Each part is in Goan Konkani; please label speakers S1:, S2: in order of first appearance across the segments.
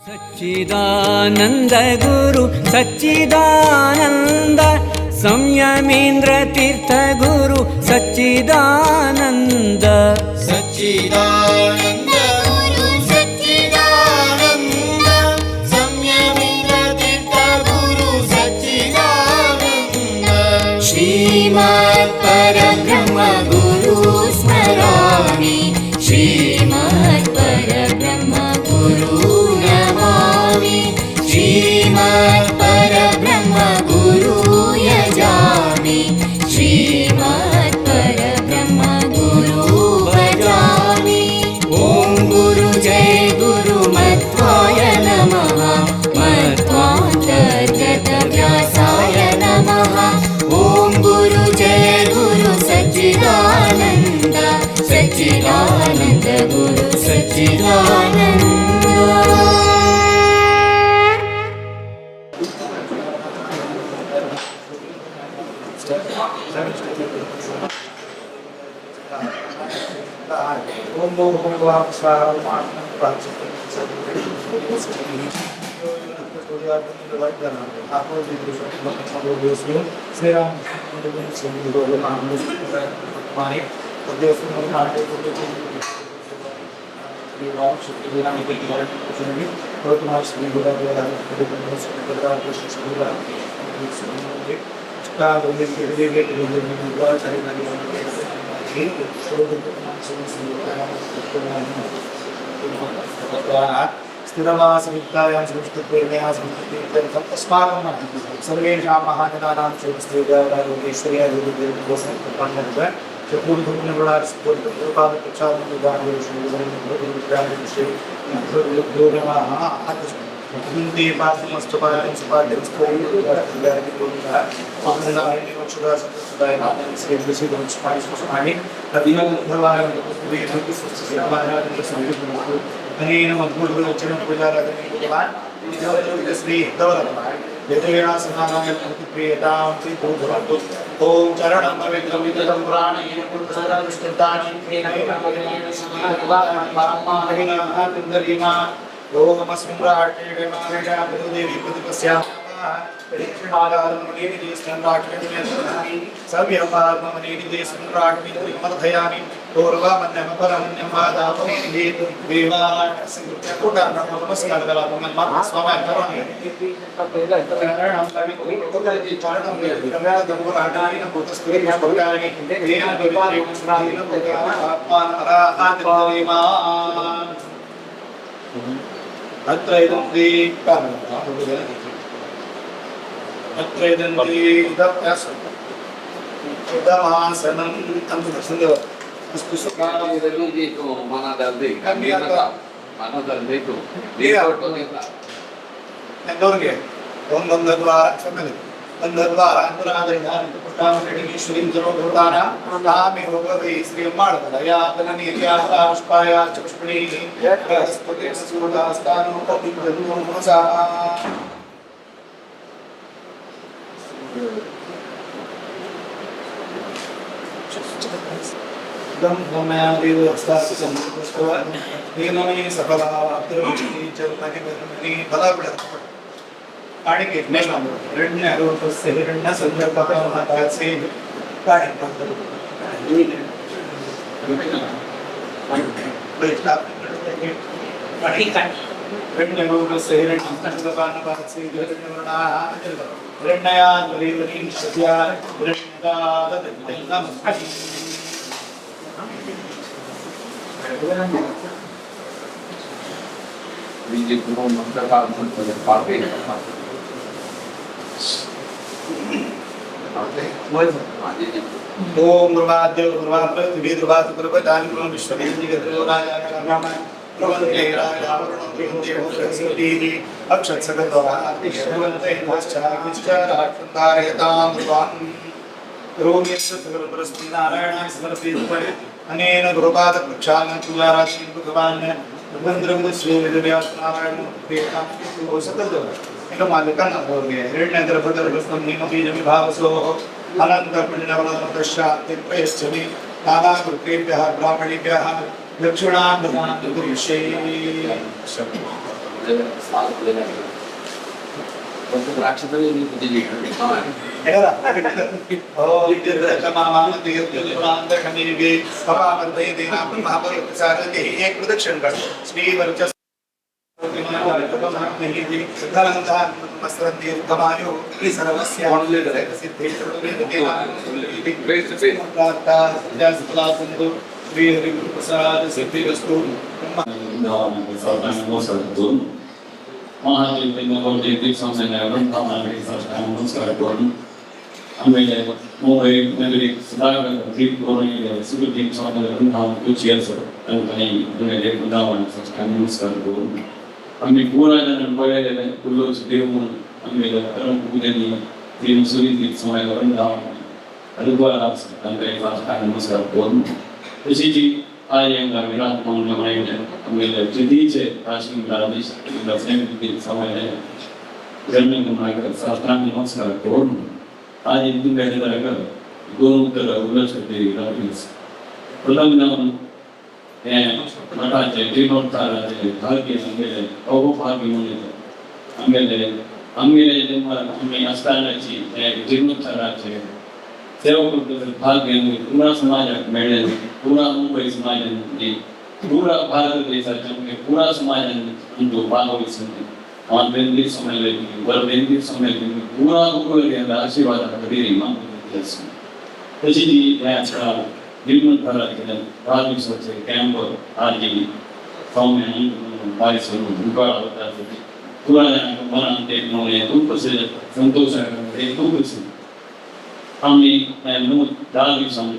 S1: सच्चिदानंद गुरु सच्चिदानंद संयमीन्द्र तीर्थ गुरु सच्चिदानंद
S2: सच्चिदानंद गुरु सच्चिदानंद संयमीन्द्र तीर्थ गुरु सच्चिदानंद
S3: श्रीमत् परब्रह्म गुरु स्मरामि श्रीमत् परब्रह्म गुरु नमामि श्रीमत् परब्रह्म गुरु यजामि श्रीमत् परब्रह्म गुरु भजामि। ॐ गुरु जय गुरु मध्वाय नमः मध्वान्तर्गतव्यासाय नमः। ॐ गुरु जय गुरु सच्चिदानंद सच्चिदानंद गुरु सच्चिदानंद।
S4: ओम भूर्भुवः स्वः स्थिरवासविद्यायां संस्कृतप्रेम्यां संस्कृतीर्थं अस्माकं सर्वेषां महाजनानां ओम चरणं पवित्रं विततं पुराणेन अत्र इदं अत्र इदं उदमासनं ओम गुरुवाद्य अनेन गुरुपाद प्रक्षालन पूजाराशि भगवान् ब्राह्मणेभ्यः दक्षिणां ददातु। एक प्रदक्षिण कर श्री वर्चस श्री हरिप्रसाद सिद्धिरस्तु।
S5: आम्ही पुरा जण पळयलेले कुल्लोच देव म्हणून आमगे परम पूजनीय श्री सुरी स्वामी वृंदावन हरिद्वार तांकां साष्टांग नमस्कार करून तशीच आज आमकां विराट म्हणून मेळ्ळें आमगेले तृतीचे काशी राजेश स्वामी जन्म साष्टांग नमस्कार करून आज हिंदू मेळ्ळे गोमुत्र उल्लसते राजेश प्रथम जावन हें मठाचे जीर्णोद्धाराचे भाग्य आमगेले अहोभाग्य म्हणून आमगेले आमगेले जेन्ना आमी आसतानाची हे जीर्णोद्धाराचे सेवा करता भाग्य आमगे पुरा समाजाक मेळ्ळें, पुरा मुंबय समाजान, पुरा भारत देशाचे आमगे पुरा समाजान आमचो भागवत ऑनलाइन समजले बरं समजले पुरा गुरुवारी आशीर्वादा खातीर मागता। तशी जी हें आसा जीर्णोद्धाराचे 10 दिवसाचे कॅम्प आजी सौम्य बायसून मुखार वता पुरा मनांत एक नवें खूब संतोष खूब आमी 10 दिवसांक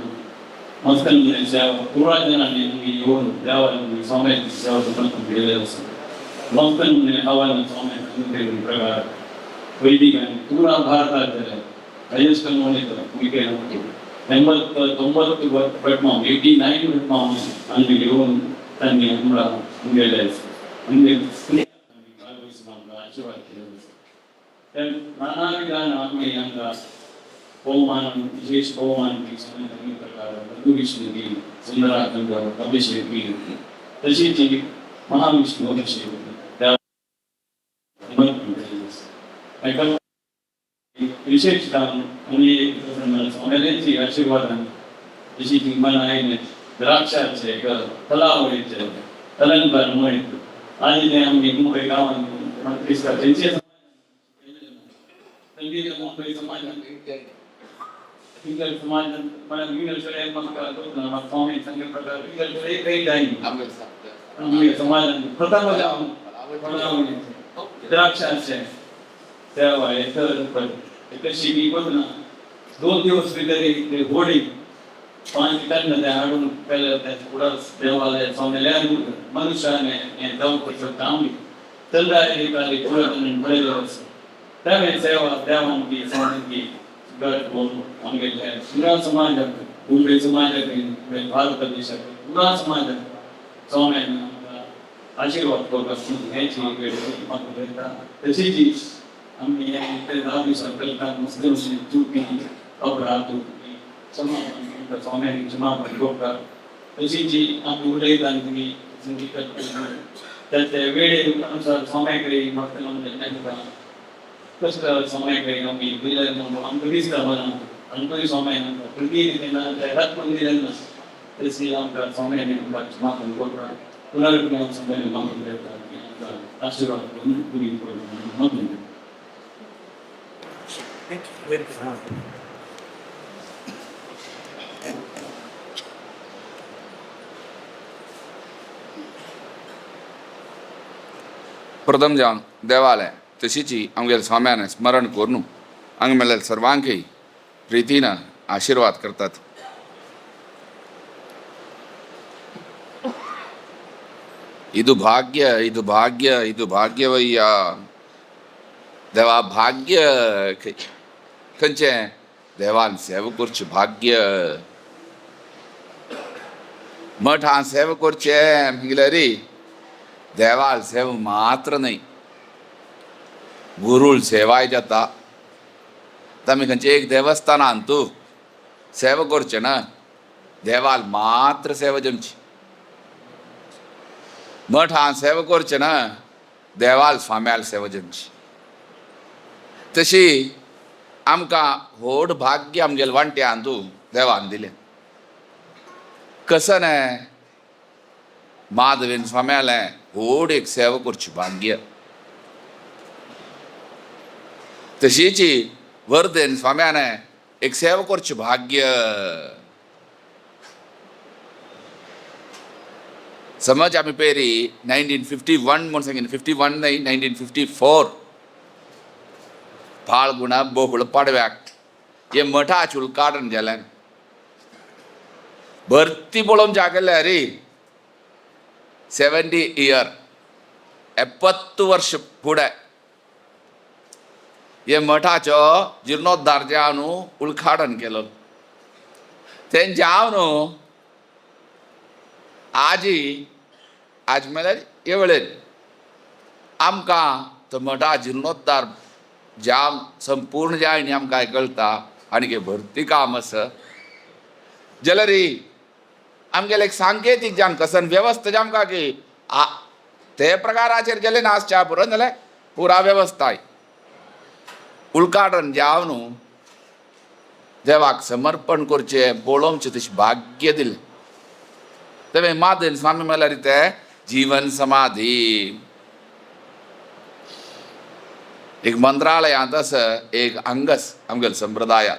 S5: मस्त सेवा पुरा जणांनी आमी येवन देवान सौम्याची सेवा समर्पण केलेली आसा। मस्त हवान सौम्य प्रकार वैदिक पुरा भारताचे हायेस्ट 89 ಪಟ್ಮಾಮ್ 89 ಪಟ್ಮಾಮ್ ಅಲ್ಲಿ येऊन त्यांनी आमकां गेले आशीर्वाद केले। नाना विधान आमी आमकां बहुमान विशेष बहुमान प्रकार विष्णू सुंदराखंड अभिषेक तशीच महाविष्णू अभिषेक विशेष आमी स्वाम्याची आशीर्वादान जशी ती मन आयले द्राक्षाचे तलावळीचे अलंकार म्हणत आणि ते आमी मुंबय गांवांत तेंचे मुंबय समाजान स्वामी संघ प्रकार समाजान प्रथम द्राक्षाचे सेवा तशी ना 2 दिवस भितर ते होडी पाणी काडून ते हाडून पेले फुडार देवालय स्वामीले मनुष्याने हें जावपाचें काम चंद्रायली पळयलें आसा। तें सेवा देवांकी स्वामींकी गट बोलून आमगेले पुरा समाजाक मुंबय समाजाक भारत देशाक पुरा समाजाक स्वाम्यान आशीर्वाद करपाक हेची म्हाका तशीच आमी ते 10 दिवसां करता मुस्लिम चुकी अपराध स्वाम्यानी क्षमापण करता। तशीच आमी उलयता तुमी त्या वेळे अनुसार स्वाम्या कडेन म्हाका कसं स्वाम्या कडेन आमी दिले आमकां दिसता बरें आमकां स्वाम्यान प्रती रातपण दिलें ना तशी आमकां स्वाम्यानी आमकां क्षमापण करता पुनर्विज्ञान स्वाम्यानी मागून आशीर्वाद करून पुरी करून।
S6: प्रथम जावन देवालय तशीच आमगेले स्वाम्यान स्मरण करून हांगा मेळ्ळे सर्वांकय प्रितीन आशीर्वाद करतात। ಇದು ಭಾಗ್ಯ, ಇದು ಭಾಗ್ಯ, ಇದು ಭಾಗ್ಯವಯ್ಯ. देवा भाग्य खंयचें? देवान सेवा करचें भाग्य. मठान सेवा करचें म्हणल्यार देवाल सेवा मात्र न्हय, गुरूळ सेवाय जाता. आमी खंयचें एक देवस्थानान तूं सेवा करचें ना, देवाल मात्र सेवा जमची. मठान सेवा करचें ना, देवाल स्वाम्याल सेवा जमची. तशी आमकां व्हड भाग्य आमगेले वांट्यान तूं देवान दिलें. कसं न्हय माधवेन स्वाम्यालें व्हड एक सेवा करची भाग्य. तशीच वर्धेन स्वाम्याने एक सेवा करची भाग्य. समज आमी पेरी 1951 म्हूण सांगिन, 51 न्हय 1954 फाल्गुना बोहळ पाडव्याक हे मठाचें उद्घाटन जालें. भरती पळोवंक जागेल्या रे 70 इयर 70 वर्ष फुडें हे मठाचो जिर्णोद्धार जावन उद्घाटन केलो. तें जावन आजी आज म्हळ्यार हे वेळेर आमकां तो मठा जिर्णोद्धार जाम संपूर्ण जायनी आमकां कळटा आनी भरती काम आसा. जाल्यार आमगेले एक सांकेतीक जावन कसन वेवस्था जामकां की ते प्रकाराचेर गेले ना आसच्या पुरो जाल्यार पुरा वेवस्थाय उद्घाटन जावन देवाक समर्पण करचें पळोवचें तशें भाग्य दिलें. तें माधव स्वामी म्हळ्यार ते जीवन समाधी एक मंत्रालयांत आसा एक अंगस आमगेले संप्रदायात.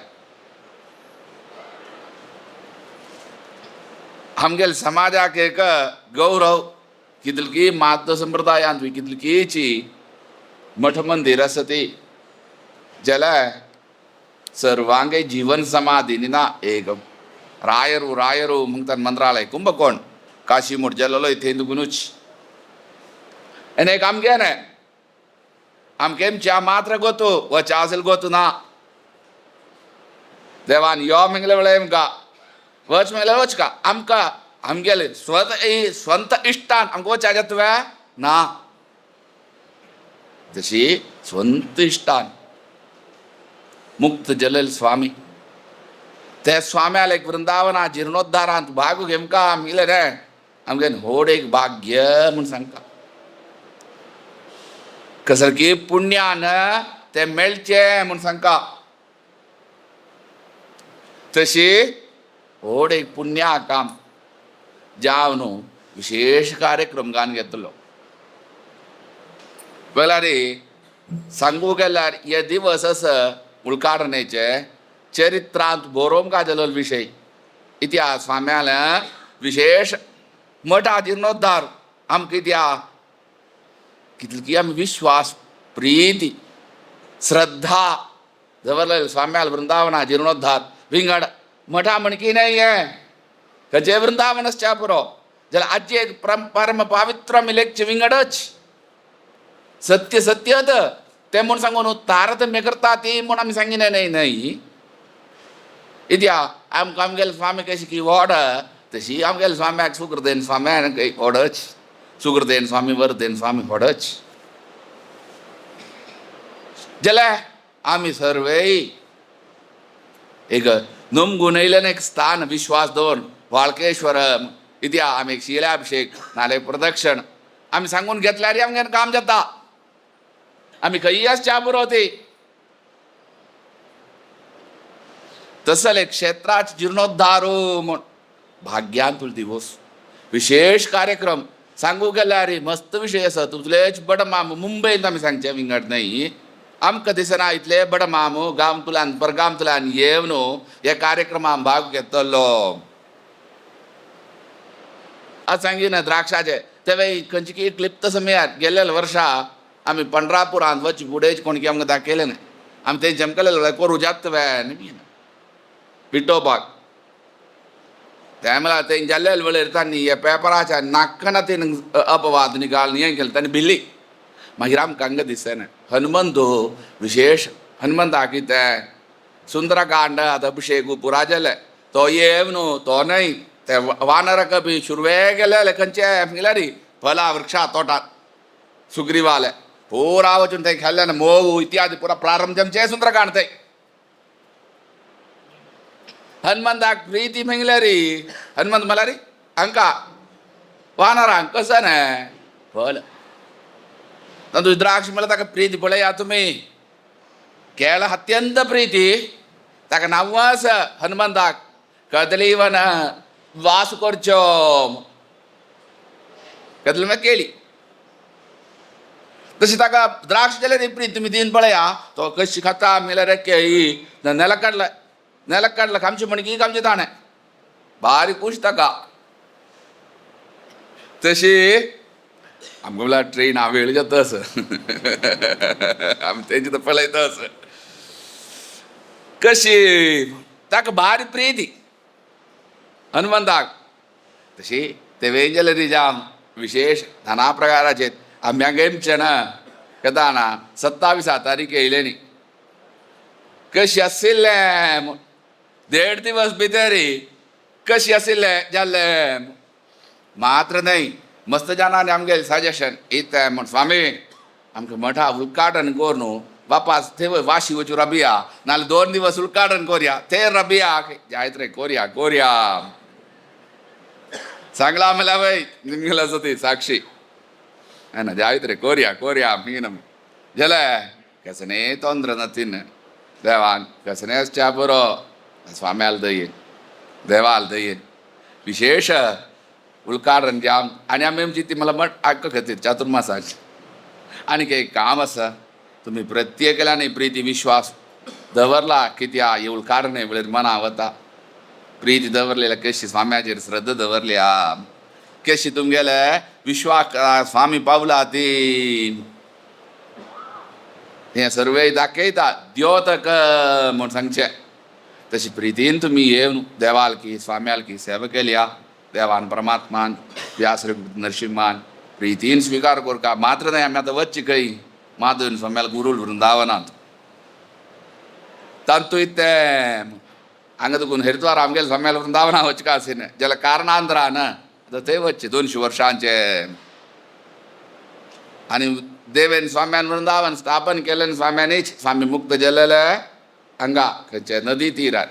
S6: आमगेले समाजाक एक गौरव कितलकी माधव संप्रदायांत कितलकीची मठ मंदिर आसा ती जाल्यार सर्वांगे जीवन समाधी ना एक रायरू रायरू म्हणटात मंत्रालय कुंभकोण काशी मोठ जालेलो थंय दुगुनूच. आनी एक आमगे न्हय आमगे च्या मात्र गोतू व च्या असेल गोतू ना. देवान यो म्हणले वेळे आमकां वच म्हणल्यार वच का आमकां आमगेले स्वत स्वंत इश्टान आमकां वच जाता तुवें ना. तशी स्वंत इश्टान मुक्त जलेल स्वामी ते स्वाम्याल एक वृंदावना जिर्णोद्धारांत भाग घेमका आमगेले रे आमगे व्हड एक भाग्य म्हूण सांगता. कसलकी पुण्यान ते मेळचें म्हूण सांगता. तशी व्हड एक पुण्या काम जावन विशेष कार्यक्रम गान घेतलो. वेळार सांगू गेल्यार हे दिवस आसा उद्घाटनेचे चरित्रांत बरोवंक जालो विशय इतिहास स्वाम्याले विशेष मठा जिर्णोद्धार आमकां कित्या कितली आमी विश्वास प्रीती श्रद्धा दवरले स्वाम्याल वृंदावना जिर्णोद्धार विंगड मठा म्हणकी न्हय हें खंयचे वृंदावनसच्या पुरो जाल्यार आजी एक परम पावित्र आमी लेखचे विंगडच सत्य सत्य तें म्हूण सांगू न्हू तारतम्य करता ती म्हूण आमी सांगिना न्हय न्हय. इत्या आमकां आमगेले स्वामी कशी की व्हड तशी आमगेले स्वाम्याक सुकृतेन स्वाम्यान व्हडच सुकृतेन स्वामी वर्धेन स्वामी व्हडच. जाल्यार आमी सर्वेय एक नमगुणयल्यान एक स्थान विश्वास दवरून वाळकेश्वर इत्या आमी एक शिलाभिशेक नाल्यार प्रदक्षिण आमी सांगून घेतल्यार आमगेलें काम जाता. आमी खंयी आसच्या पुरो ती तसले क्षेत्राच जिर्णोद्धारो म्हूण भाग्यांतुल दिवस विशेष कार्यक्रम सांगू गेल्यार मस्त विशय आसा. तुजलेच बडमाम मुंबयंत आमी सांगचें विंगड न्हय आमकां दिसना इतले बडमाम गांवतल्यान परगांवतल्यान येवन ह्या कार्यक्रमांत भाग घेतलो. आज सांगिना द्राक्षाचे तेवे खंयची की क्लिप्त समयार गेल्ल्या वर्षा आमी पंढरापुरांत वच फुडें कोण की आमकां दाखयलें न्हय आमी तें जमकले करूं जाता न्हय विठोबाक त्या म्हळ्यार तें जाल्ले वेळेर तांणी ह्या पेपराच्या नाकना तें अपवाद निकाल हें केलें तांणी भिल्ली. मागीर आमकां हांगा दिसना हनुमंत विशेष हनुमंताक कितें सुंदरकांड अभिषेक पुरा जालें तो येवन न्हू तो न्हय ते वानरक बी सुरवे गेले खंयचे म्हणल्यार फला वृक्षा तोटात सुग्रीवाले पुरा वचून थंय खाल्ल्यान मोव इत्यादी पुरा प्रारंभ जमचे सुंदरकांड थंय. हनुमंताक प्रीती म्हणल्यार हनुमंत म्हणल्यार हांकां वानरांक कसं न्हय फल तातूंत द्राक्ष म्हळ्यार ताका प्रीती पळया तुमी, केळा अत्यंत प्रीती. ताका नांव आसा हनुमंताक कदलीवन वास करचो, कदली म्हळ्यार केळी. तशी ताका द्राक्ष जाल्यार प्रीती तुमी दिन पळया, तो कशी खाता म्हणल्यार केळी नेलकडले नेलकडले खामची म्हणकी खामची ताणें बारीक खूश ताका. तशी आमकां म्हणल्यार ट्रेन हांव जाता असं आमी तेंची तर पळयता असं कशी ताका भारी प्रीती हनुमंताक. तशी ते वेंजले रिजाम विशेष नाना प्रकाराचे आम्यांक येमचे ना केदाना 27 तारीख येयले न्ही कशी आशिल्लें 1.5 दिवस भितरी कशी आशिल्लें जाल्लें. मात्र न्हय मस्त जाणांनी आमगेलें सजेशन इतें म्हण स्वामी आमकां मठा उद्घाटन कर न्हू वापास थंय वाशी वचूं राबिया, नाल्यार 2 दिवस उद्घाटन करया ते राबिया जायत रे कोरया कोरया सांगला म्हणल्यार वय निमगेलो आसा ती साक्षी है ना, जायत रे कोरया कोरया मिगीन जाल्यार कसने तोंद्र नतीन देवान कसने च्या बरो स्वाम्याल दयेन देवाल दयेन विशेष उलकारन जाम. आनी आमी आमची ती मला मठ आक्क खातीर चातुर्मासाची आनी एक काम आसा, तुमी प्रत्येकाल्यानी प्रिती विश्वास दवरला कित्या हे उलकारणे वेळेर मना वता प्रीती दवरलेल्या कशी स्वाम्याचेर श्रद्धा दवरल्या कशी तुमगेले विश्वास स्वामी पावला ती हें सर्वय दाखयता द्योतक म्हूण सांगचें. तशी प्रितीन तुमी येवन देवाल की स्वाम्याल की सेवा केल्या देवान परमात्मान व्यास नरसिंहान प्रितीन स्विकार करका. मात्र न्हय आमी आतां वच्ची खंय माधवन स्वाम्याल गुरूल वृंदावनांत तातूंत तें हांगा तुकून हरिद्वार आमगेले स्वाम्याल वृंदावना वचका आसिना जाल्यार कारणांतरा ना आतां थंय वच्चें 200 वर्सांचें. आनी देवेन स्वाम्यान वृंदावन स्थापन केलें स्वाम्यानीच स्वामी मुक्त जालेले हांगा खंयचे नदी तिरार.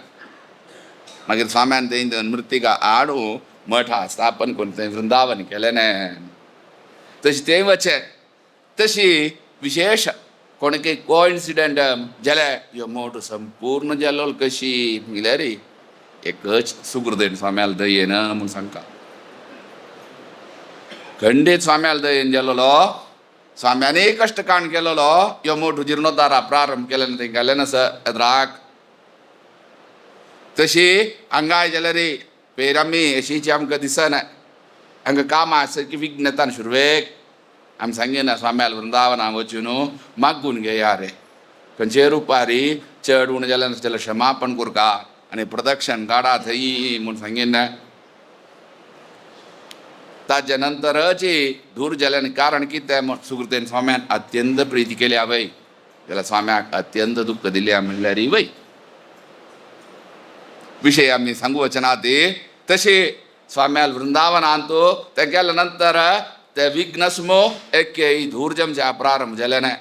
S6: मागीर स्वाम्यान थंय मृत्तिका हाडून मठा स्थापन करून थंय वृंदावन केलें न्हय. तशी थंय वचें तशी विशेष कोणके कोइन्सिडंट जाल्यार ह्यो मोठ संपूर्ण जालो कशी म्हणल्यार एकच सुकृतेन स्वाम्याल दयेन म्हूण सांगता. खंडीत स्वाम्याल दयेन जालोलो स्वाम्यानी कश्ट काण केलेलो ह्यो मोठ जिर्णोद्धारा प्रारंभ केलें थंय गेलें नासा राग. तशी हांगाय जाल्यार पेर आमी अशीची आमकां दिसना हांगा कामां सारकी विघ्नतान सुरवेक आमी सांगिना स्वाम्याल वृंदावना वचून न्हू मागून घेया रे खंयचे रुपारी चड उणें जाल्यार जाल्यार क्षमापण करका आनी प्रदक्षण काडा थंय म्हूण सांगिना. ताजे नंतरच दूर जाल्यान कारण कितें म्हूण सुकृतेन स्वाम्यान अत्यंत प्रिती केल्या वय जाल्यार स्वाम्याक अत्यंत दुख्ख दिल्या म्हणल्यार वय विशय आमी सांगू वचना ती. तशी स्वाम्याल वृंदावनांत ते गेल्या नंतर ते विघ्नस्मो एक धूर जमच्या प्रारंभ जालें न्हय.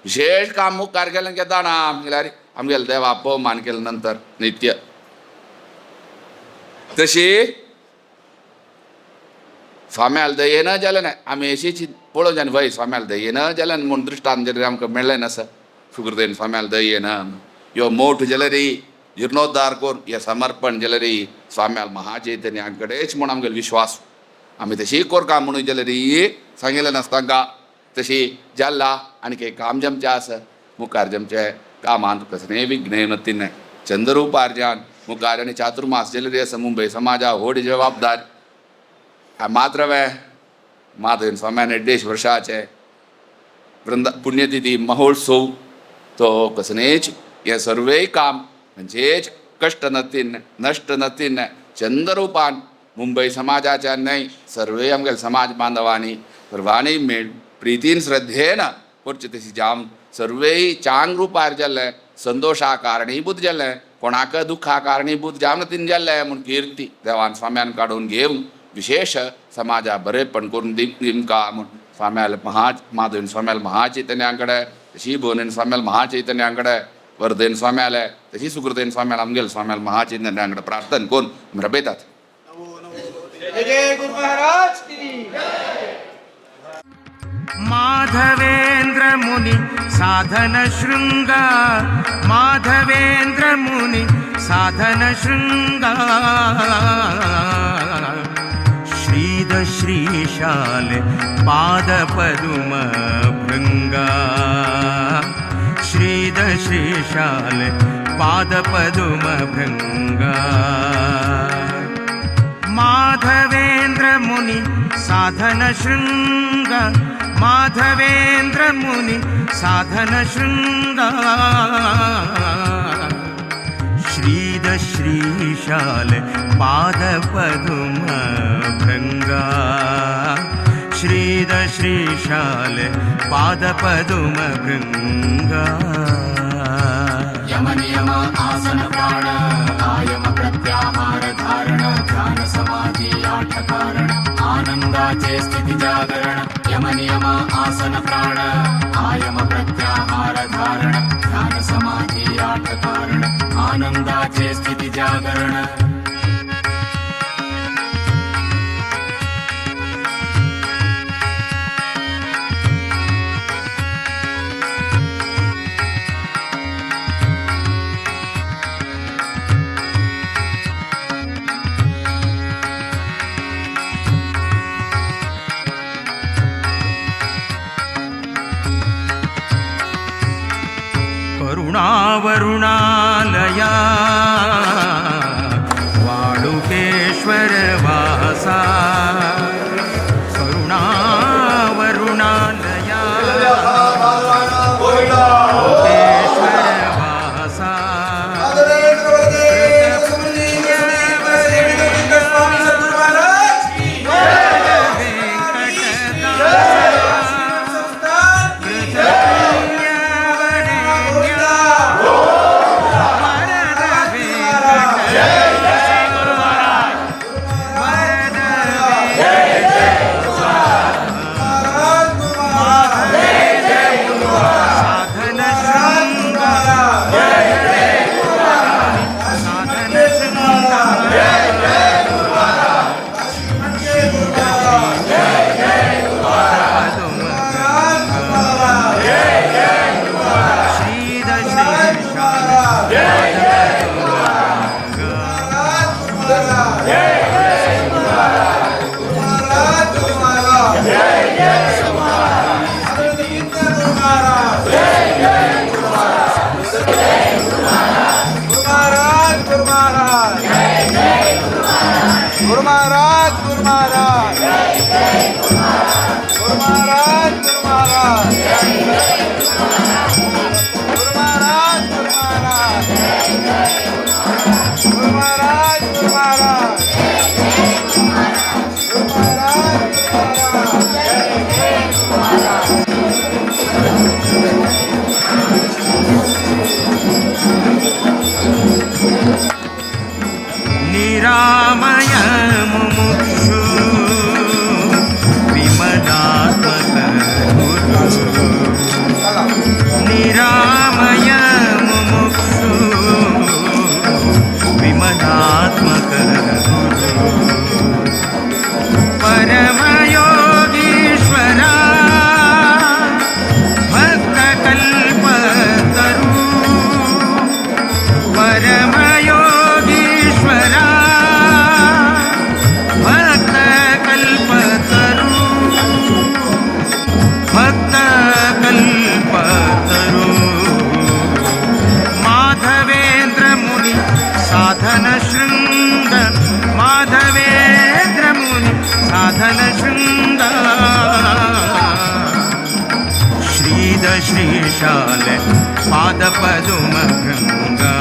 S6: विशेष काम मुखार गेलें केदाणा म्हणल्यार आमगेले देवा अपमान केले नंतर नित्य. तशी स्वाम्याल दयेन जालें न्हय आमी अशीच पळोवंक जाय वय स्वाम्याल दयेन जालें म्हूण दृश्टांत जरी आमकां मेळ्ळें नासा सुकृतेन स्वाम्याल दयेन ह्यो मोठ जाल्यार जिर्णोद्धार करून हे समर्पण जाल्यार स्वाम्याल महाचैतन्या कडेच म्हूण आमगेलो विश्वास आमी तशी कोरका म्हणून जाल्यार सांगिल्लें नासता तांकां. तशी जाल्ला आनी एक काम जमचें आसा मुखार जमचें कामांत कसलेंय विघ्न नतीन चंद्ररूपार्जान मुखार आनी चातुर्मास जाल्यार आसा मुंबय समाजा व्हड जबाबदार मात्र वे माधवन स्वाम्यान 150 वर्साचे वृंदा पुण्यतिथी महोत्सव तो कसलेंच हें सर्वय काम म्हणजेच कश्ट नतीन नश्ट नतीन चंद्ररूपान मुंबय समाजाच्या न्हय सर्वय आमगेले समाज बांधवांनी सर्वांनी मेळ प्रितीन श्रद्धेन करचे तशी जावन सर्वय चांग रुपार जाल्लें संतोशा कारणीभूत जाल्लें कोणाक दुख्खा कारणीभूत जावन तीन जाल्लें म्हूण कीर्ती देवान स्वाम्यान काडून घेवन विशेष समाजा बरेपण करून दिमका म्हूण स्वाम्याल महा माधवन स्वाम्याल महाचैतन्या कडेन तशी भुवनेन स्वाम्याल महाचैतन्या कडेन वर्धेन स्वाम्याले तशी सुकृतेन स्वाम्याल आमगेल स्वाम्याल महाचैतन्या कडेन प्रार्थना करून रबेतात.
S4: जय जय गुरु महाराज की.
S7: माधवेंद्र मुनि साधन शृंग, माधवेंद्र मुनि साधन शृंग, श्रीद श्रीशाल पाद पदुम भृंगा, श्रीद श्रीशाल पाद पदुम भृंगा। माधवेंद्र मुनि साधन शृंग, माधवेंद्र मुनि साधन शृंग, श्रीद श्रीशाल पाद पदुम भृंगा, श्रीद श्रीशाल पाद पदुम भृंगा।
S3: यम नियम आसन प्राण आयम प्रत्याहार धारण ध्यान समाधी आठ कारण आनंदाचे स्थिती जागरण। यम नियम आसन प्राण आयम प्रत्याहार धारण ध्यान समाधी आठ कारण आनंदाचे स्थिती जागरण।
S7: करुणावरुणालया वाळुकेश्वर वासा, करुणावरुणालया वाळुकेश्वर वासा।
S4: गुरु महाराज, गुरु महाराज, गुरु महाराज, गुरु महाराज, गुरु महाराज, गुरु महाराज, गुरु महाराज, गुरु महाराज, गुरु महाराज,
S7: निरामय मुमुक्षु विमलात्मक गुरु, निरामय मुमुक्षु विमलात्मक गुरु, परमयोगीश्वरा भक्तकल्पतरु, परमयोगीश्वरा भक्तकल्पतरु, भक्तकल्पतरु। माधवेंद्र मुनि साधन शृंग, माधवेंद्र मुनि साधन शृंग, श्रीद श्रीशाल पाद पदुम भृंगा,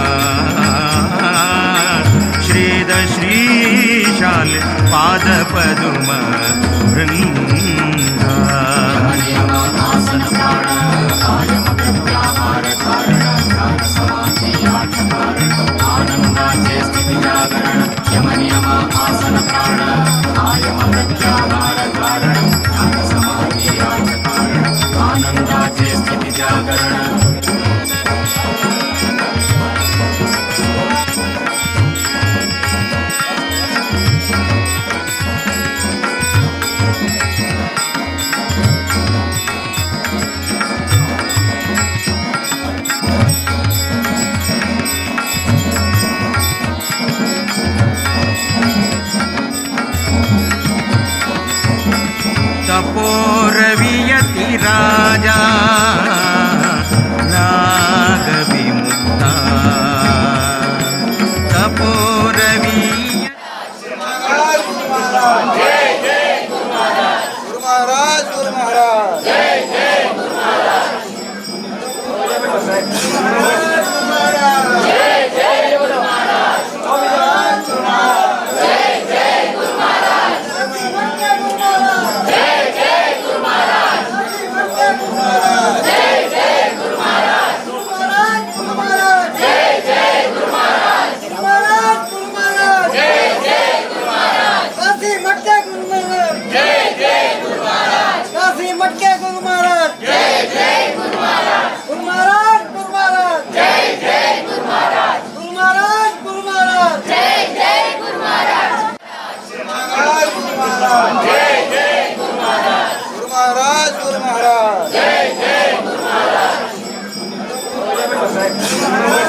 S7: श्रीद श्रीशाल पाद पदुम भृंगा।
S3: नियम आसन प्राण आयम प्रत्याहार धारण ध्यान समाधी आठ कारण आनंदाचे स्थिती जागरण। यम नियम आसन प्राण आयम प्रत्याहार धारण ध्यान समाधी आठ कारण आनंदाचे स्थिती जागरण।
S4: गुरु महाराज।